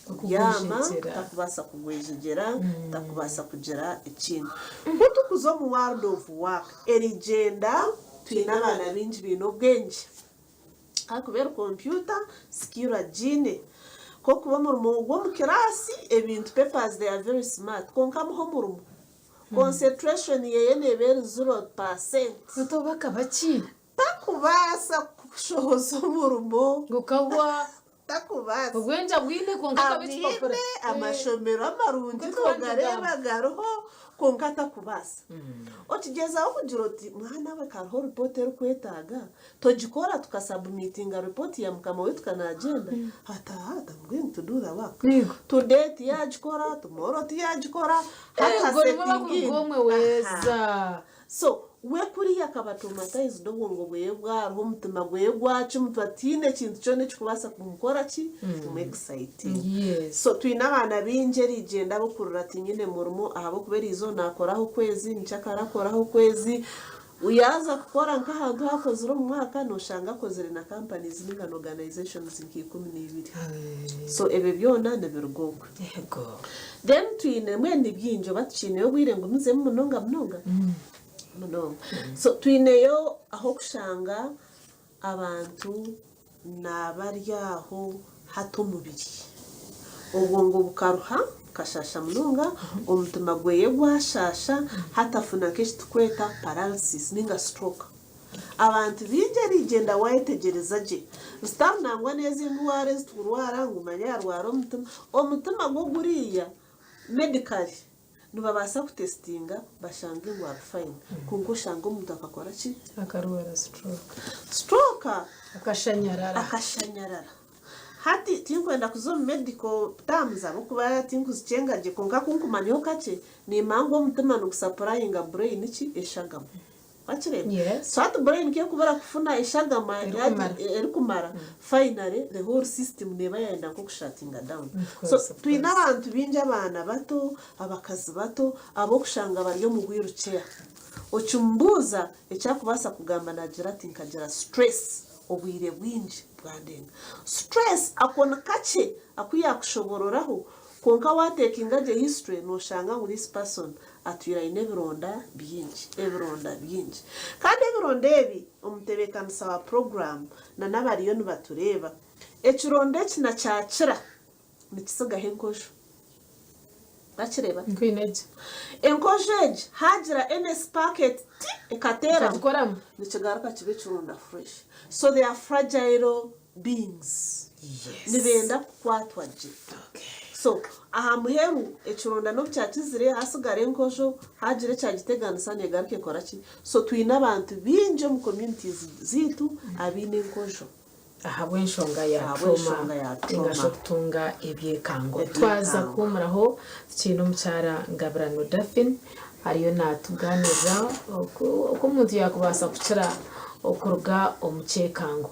kubyama, Okugwejegyera. takubaasa kugwejegyera, takubaasa kugira ekindi. Ku turikuza omu world of work, erigyenda twine abaana baingi baine obwengye. Ahakuba eri kompyuta skill agiine. Nk'okuba omurimo gw'omu kiraasi ebintu papers they are very smart kwonka muhe omurimo concentration yeye neeba eri 0%. Otoba akaba ki? Takubaasa kushohoza omurimo. Gukahwa. Takubaasa. Obwengye abwine kwonka akaba ekipapura. Abwine, amashomero amarungi Nk'oku turikuba nogareeba nitugamba. gariho kwonka takubaasa. Okigyezaho kugira oti mwana we kariho ripoota erikwetaaga togikora tukasabumitinga ripooti ya mukama waitu kanagyenda ati aha I'm going to do the work. Yego. Today tiyagikora, tomorrow tiyagikora, hati Ego nimwe hasetinga in. bakuruga omwe Aha. weeza. So we kuriya akaba traumatized obwongo bweye bwaruha omutima gweye gwacumutwa tihaine ekintu kyona ekikubaasa kumukora ki kumu exciting. Yes. So twine abaana baingi erigyenda abokurira tinyine murimo ahabw'okuba eriizooba nakoraho okwezi nkyakara akoraho okwezi yaaza kukora nk'ahantu ahu akozire omu mwaka noshanga akozire na companies ninga na organizations nka 12. So ebyo byona nibiruga okwe. Yego. Then twine mbwenu ni bingi oba tukiineyo obwire ngumizemu munonga munonga munonga. So twineyo ah'okushanga abantu nabari aho hati omubiri. Obwongo bukaruha bukashaasha munonga, omutima gweye gwashaasha, hati afuna nk'eki turikweta paralysis ninga stroke. Abantu baingi erigyenda waayetegyereza gye, zitari nangwa n'ezi endwara ezi turikurwara ngu manya yaarwara omutima, omutima gwo guriya medically nibabaasa kutesitinga bashange ngu ari fine kwonka oshange omuntu akakora ki? Akarwara stroke. Stroke! Akashanyarara. Akashanyarara. Hati tinkwenda kuza omu medical terms ahabw'okuba tinkuzikyenga gye kwonka ku nkumanyaho kakye, nimanya ngu omutima nigusapurayinga brain ki? Eshagama. Wakireeba? Yes. So hati brain ku erikubura kufuna eshagama Erikumara. erikumara, finally the whole system neeba yayenda nk'okushatinga down. Of course, So of twine course. abantu baingi abaana bato, abakazi bato ab'okushanga bari omu wheel chair. Okimubuuza eki arikubaasa kugamba naagira ati nkagira stress obwire bwingi bwandenga. Stress ako ni kakye aku yaakushobororaho kwonka waatekinga gye history nooshanga ngu this person atwire aine ebironda bingi, ebironda bingi. Kandi ebironda ebi omutebeekanisa wa puroguraamu na n'abariyo nibatureeba, ekironda eki na kyakira nikitsigaho enkojo. Wakireeba? Nkwine gye. Enkojo egi haagira any spark eti ti ekateeramu, Ekagikoramu. nikigaruka kiba ekironda fresh. So they are fragile beings. Yes. Nibenda kukwatwa gye. Okay. So aha muheru ekironda n'obu kyakizire hasigara enkojo hagira ekyagiteganisa negaruka ekora ki? So twine abantu baingi omu communities zaitu abaine enkojo. Ahabw'enshonga ya Ahabw'enshonga trauma ya ninga shi trauma. okutunga ebyekango. Ebyekango. Twaza kuhumuraho tukiine omukyara Ngabirano Daphine ariyo natuganirira oku oku omuntu yakubaasa kukira okuruga omu kyekango.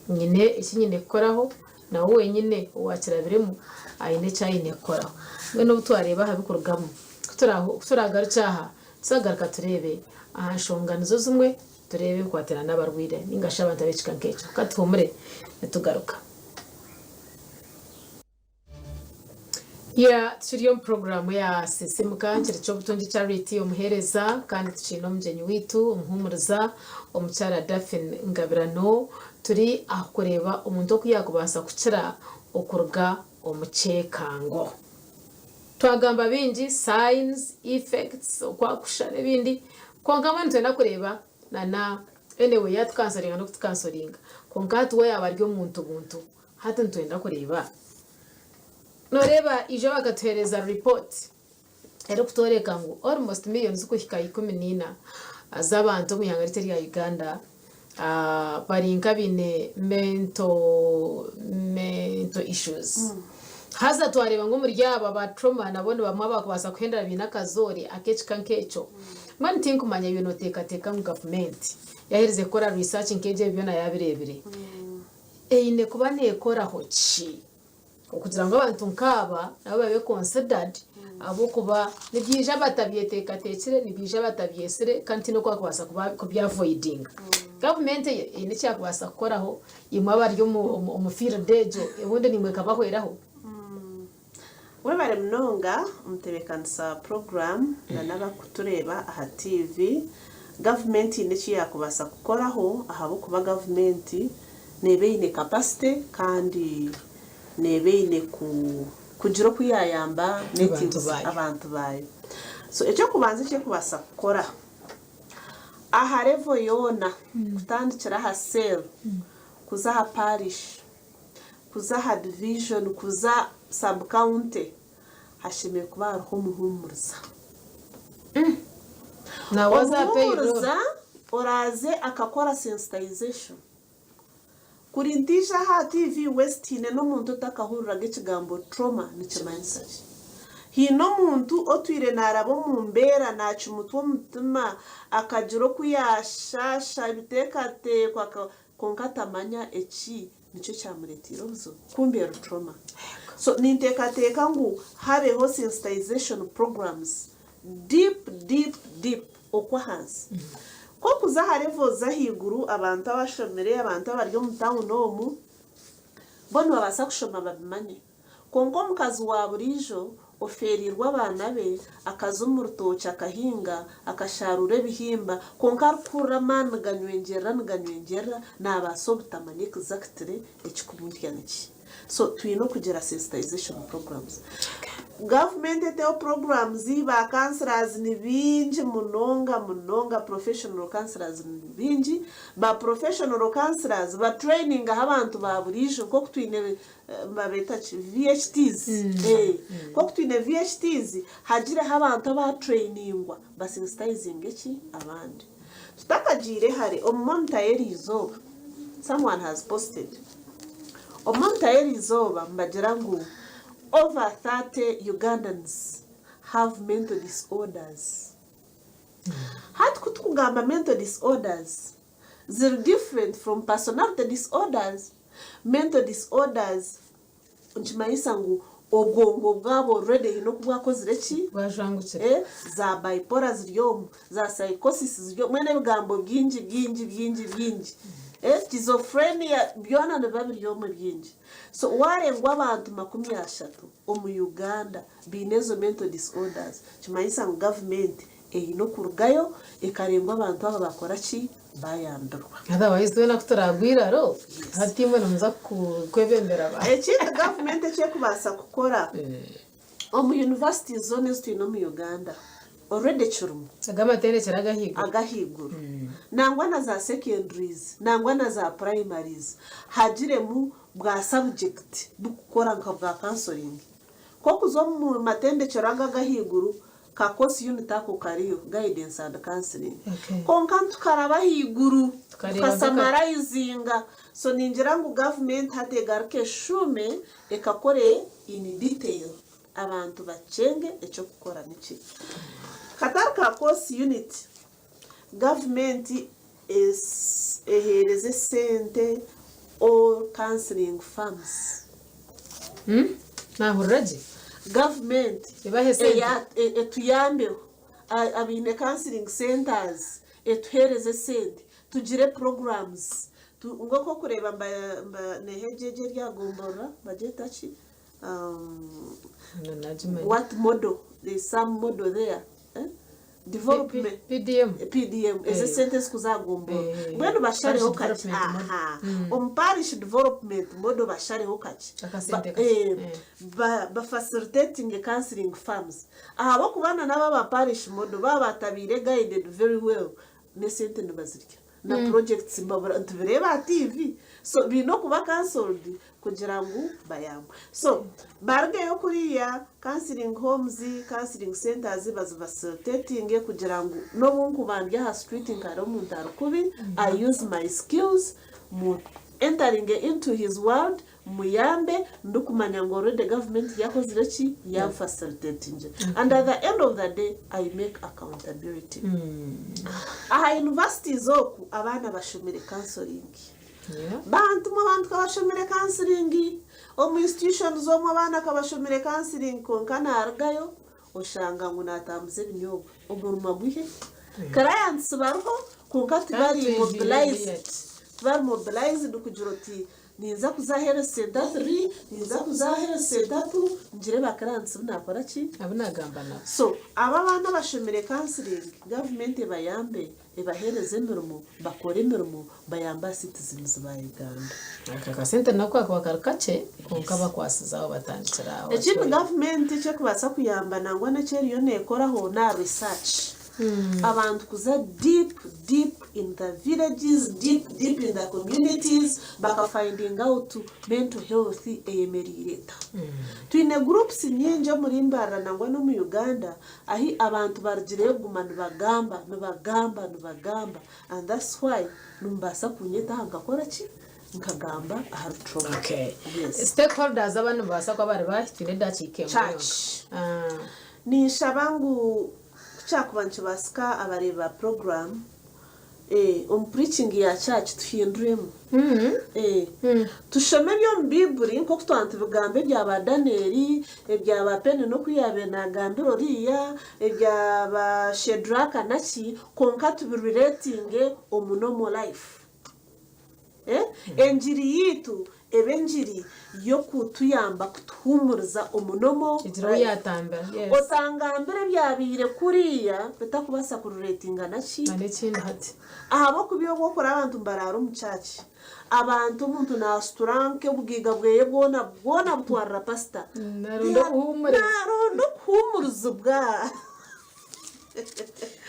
Nyine eki nyine kukoraho nawe wenyine owakirabiremu aine eki aine kukoraho. Mbwenu obu twareeba aha bikurugamu ku turagarukye aha tuzagaruka tureebe aha nshonga nizo zimwe tureebe ebikwatirana n'abarwaire ninga shi abantu ab'ekika nk'ekyo. Ka tuhumure nitugaruka. Ya tukiri omu puroguraamu ya Sisimuka nkiri Ky'obutungi Charity omuheereza kandi tukiine omugyenyi waitu omuhuumuriza omukyara Daphine Ngabirano turi aha kureeba omuntu oku yaakubaasa kukira okuruga omu kyekango. Twagamba bingi signs, effects, oku akushusha n'ebindi kwonka mbwenu nitwenda kureeba na na anyway yaatukansoringa n'okutukansoringa kwonka hati we yaaba ari omuntu buntu hati nitwenda kureeba Noreeba ijo bakatuhereza report erikutworeka ngu almost million zikuhika 14 z'abantu omu ihanga ryaitu erya Uganda bari nk'abaine mental mental issues. Haza twareeba ngu omuri abo aba trauma nabo nibamwe abakubaasa kuhendera baine akazoore ak'ekika nk'ekyo. Mbwenu tinkumanya iwe noteekateeka ngu gavumenti yaherize kukora research nk'egyo ebi byona yabireebire, eine kuba nekoraho ki? Okugira ngu abantu nkaaba nabo babe considered ahabw'okuba nibyija batabyeteekateekire, nibyija batabyesire kandi tihaine oku barikubaasa kubyavoidinga. Gavumenti eine eki yaakubaasa kukoraho, imwe abari omu field egyo obundi naimwe ekabahweraho? Webare munonga omutebeekanisa wa puroguraamu na n'abarikutureeba aha tiivi. Gavumenti haine eki yaakubaasa kukoraho ahabw'okuba gavumenti neeba eine capacity kandi neeba eine kugira oku yaayamba natives abantu baayo. So eky'okubanza eki erikubaasa kukora aha level yoona kutandikira aha cell kuza aha parish, kuza aha division, kuza sub county hashemereire kuba hariho omuhuumuriza. Omuhuumuriza oraaze akakora sensitization. Kuri ntaija aha TV West haine n'omuntu otakahuriraga ekigambo trauma nikimanyisa ki. Haine omuntu otwire naaraba omu mbeera naacumutwa omutima akagira oku yaashaasha ebiteekateeko kwonka atamanya eki nikyo kyamureeteire obuzibu kumbe eri trauma. So ninteekateeka ngu habeho sensitization programs deep deep deep okwo ahansi. Ku orikuza aha levels z'ahaiguru abantu abashomire, abantu abari omu town omu, bo nibabaasa kushoma babimanye. Kwonka omukazi wa buriijo ofeereirwe abaana be, akaza omu rutookye akahinga, akasharuura ebihimba, kwonka arikuhurira amaani niganywegyerera niganywegyerera, naabaasa obutamanya exactly ekikumurya niki. So twine okugira sensitization programs. Gavumenti eteho programs, ba councillors ni baingi munonga munonga, professional councillors ni baingi, ba professional councillors ba trainingaho abantu ba buriijo nk'oku twine nibabeeta ki VHTs, nk'oku twine VHTs hagireho abantu aba trainingwa ba sensitizinge ki abandi. Tutakagiire hare, omu monitor y'eriizooba, someone has posted, omu monitor y'eriizooba nibagira ngu over 30 Ugandans have mental disorders. Hati ku tukugamba mental disorders, ziri different from personality disorders. Mental disorders nikimanyisa ngu obwongo bwabo already haine oku bwakozire ki? Bwajwangukire. Eh, za bipolar ziri omu, za psychosis ziri omu, mbwenu ebigambo bingi bingi bingi bingi. Eh, schizophrenia byona nibiba biri omu bingi. So waarengwa abantu 30 omu Uganda baine ezo mental disorders, nikimanyisa ngu gavumenti eine okurugayo ekarengwa abantu aba bakora ki? Bayambirwa. Otherwise twena ku turaagwe eiraro, hati imwe nimuza kwebembera abantu. Ekindi gavumenti eki erikubaasa kukora, omu universities zoona ezi twine omu Uganda, already kirimu. Ag'amatendekyero ag'ahaiguru. Ag'ahaiguru. Nangwa na za secondaries, nangwa na za primaries, hagiremu bwa subject bukukora nka bwa counselling. Nk'okuza omu matendekyero ago ag'ahaiguru, Ka course unit ako kariyo, guidance and counseling. Kwonka nitukaraba ahaiguru, tukasamarayizinga. So ningira ngu government hati egaruke eshuume ekakore in detail abantu bakyenge eky'okukora niki. Katari ka course unit, government eheereze esente all counseling firms. Naahurira gye? Gavumenti Ebahe esente? Etuyambeho abaine counseling centers etuheereze esente tugire programs nk'oku orikureeba neeha egyo egyo eri aha gomborora nibagyeta ki? What model there is some model there development PDM. PDM ezo esente ezikuza aha gomborora mbwenu bashareho kakye aha omu parish development model bashareho kakye Akasente kakye. Ba facilitatinge counseling firms ahabw'okuba na n'abo aba parish model baaba batabaire guided very well n'esente nibazirya na projects mbabura nitubireeba aha TV so baine okuba counselled kugira ngu bayambwe. So barugeyo kuriya counselling homes, counselling centres bazi facilitatinge kugira ngu n'obu nkuba ndi aha street nkare omuntu ari kubi I use my skills mu entering into his world muyambe ndikumanya ngu already government yakozire ki yanfacilitatingire and at the end of the day I make accountability. Aha universities oku abaana bashomire counselling. Bantu mwe abantu kabashomire counselling. Omu institutions omwe abaana akabashomire counseling kwonka narugayo oshanga ngu natambuza ebinyobwa. Omurimo guhe. Clients bariho kwonka Kandi tibari twijwire mobilized. yet. Tibari mobilized kugira oti ninza kuza health center 3, ninza kuza health center 2, ngire ba clients bu nakora ki? Abu nagamba nabo. So aba abaana abashomire counseling, gavumenti ebayambe, ebaheereze emirimo, bakore emirimo, bayambe aha citizens ba Uganda. Aka kasente nako kakaba kari kakye kwonka bakwasize aho batandikira aho Ekindi batwire. gavumenti eki erikubaasa kuyamba nangwa n'eki eriyo neekoraho n'aha research. Abantu kuza deep deep in the villages, deep deep in the communities baka finding out mental health eyemereire eta. Twine groups nyingi omuri Mbarara nangwa n'omu Uganda ahi abantu barugireyo kuguma nibagamba, nibagamba, nibagamba and that's why nimubaasa kunyeta aha nkakora ki? Nkagamba ahari trauma. Okay. Yes. Stakeholders abandi nibabaasa kuba bari baahi? Twine edakiika emwe yonka. Church. Ah. Ninshaba ngu ku kyakuba nikibaasika abareebi ba puroguraamu, omu preaching ya church tuhinduremu. Tushome eby'omu Baiburi nk'oku twaba nitubigamba ebya ba Danieli, ebya ba Penina oku yaabaire naagambira oriya, ebya ba Shedraka naki, kwonka tubireretinge omu normal life. Engiri yaitu ebe engiri y'okutuyamba kutuhuumuriza omu normal Egira ou life. yaatambira. Yes. Otangambira ebyabaire kuriya bitakubaasa kureretinga naki? Na n'ekindi hati. Ahabw'okuba obwo okora abantu nibaraara omu church. Abantu omuntu naasutura nk'obugaiga bweye bwona bwona abutwarira pasita. Naaronda obuhuumure. Naaronda okuhuumurizibwa.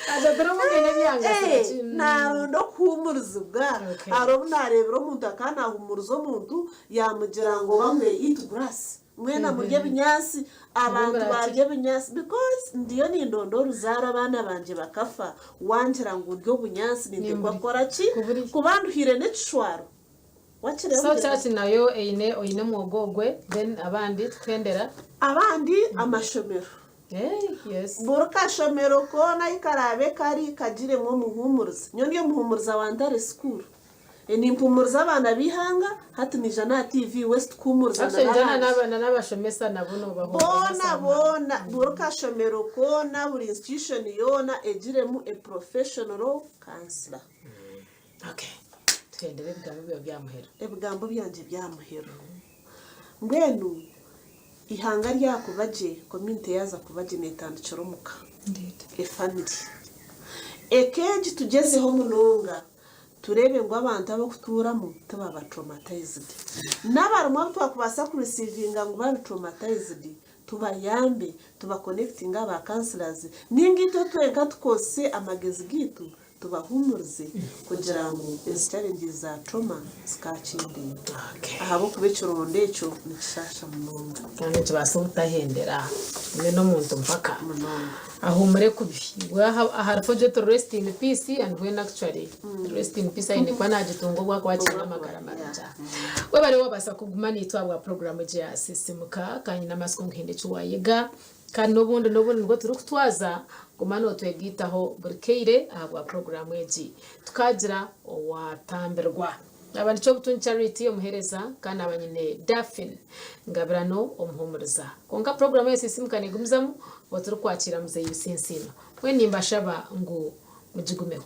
Haza turi ebyangasira ki? Naaronda okuhuumurizibwa. Okay. Hariho obu naareebire omuntu akaba naahuumuriza omuntu yaamugira ngu bamwe eat grass. Mwena murye ebinyaatsi, abantu Muraki? barya ebinyaatsi because ndiyo nindonda oruzaaro abaana bangye bakafa, wangira ngu ndye obunyaatsi ninteekwa Nimburi- kukora ki? kuburi. Kuba nduhire n'ekishwaro. Wakireeba So omugyera? church nayo eine oine omwogo ogwe then abandi tukuhendera. Abandi amashomero. Hey, yes. Buri kashomero koona ahi karaabe kari kagiremu omuhuumuriza. Nyowe ndi omuhuumuriza wa Ntare School. Nimpumuriza abaana b'eihanga, hati naija n'aha TV West kuhuumuriza na Actually njana n'abandi. n'abaana n'abashomesa nabo nobahuumuriza Boona somehow. boona, buri kashomero koona, buri institution yoona egiremu a professional counsellor. Okay. Tuhendere ebigambo byawe bya muheru. Ebigambo byangye bya muheru. Mbwenu eihanga ryakuba gye, community yaaza kuba gye neetandikira omuka. Indeed. Efamily. Eka egi tugyezeho munonga tureebe ngu abantu abarikutuuramu tibaba traumatized. N'abarimu abu twakubaasa ku receivinga ngu bari traumatized, tubayambe, tuba connectinge aha ba counsellors, ninga itwe twenka tukozese amagezi gaitu tubahuumurize kugira ngu ezi challenges za trauma zikakyendeera. Okay. Ahabw'okuba ekironda ekyo nikishaasha munonga. Kandi nikibaasa obutahendera kigume n'omuntu mpaka. Munonga. Ahuumure kubi. Bwe aha ahariho gye oti rest in peace and when actually rest in peace aine kuba naagitunga obu akuba akiine amagara marungi. Webare wabaasa kuguma naitwe ahabwa puroguraamu egi ya Sisimuka kandi nyine amatsiko ngu haine eki waayega. Kandi n'obundi n'obundi nibwo turikutwaza, guma nootwegaitaho buri kaire ahabwa puroguraamu egi. Tukaagira owaatambirwa. Naaba ni Kyobutungi Charity omuheereza kandi naaba nyine Daphine Ngabirano omuhuumuriza. Kwonka puroguraamu eye Sisiimuka neegumizamu obwo turikwakiira Muzeeyi Bisinsiima. Mbwenu nimbashaba ngu mugigumeho.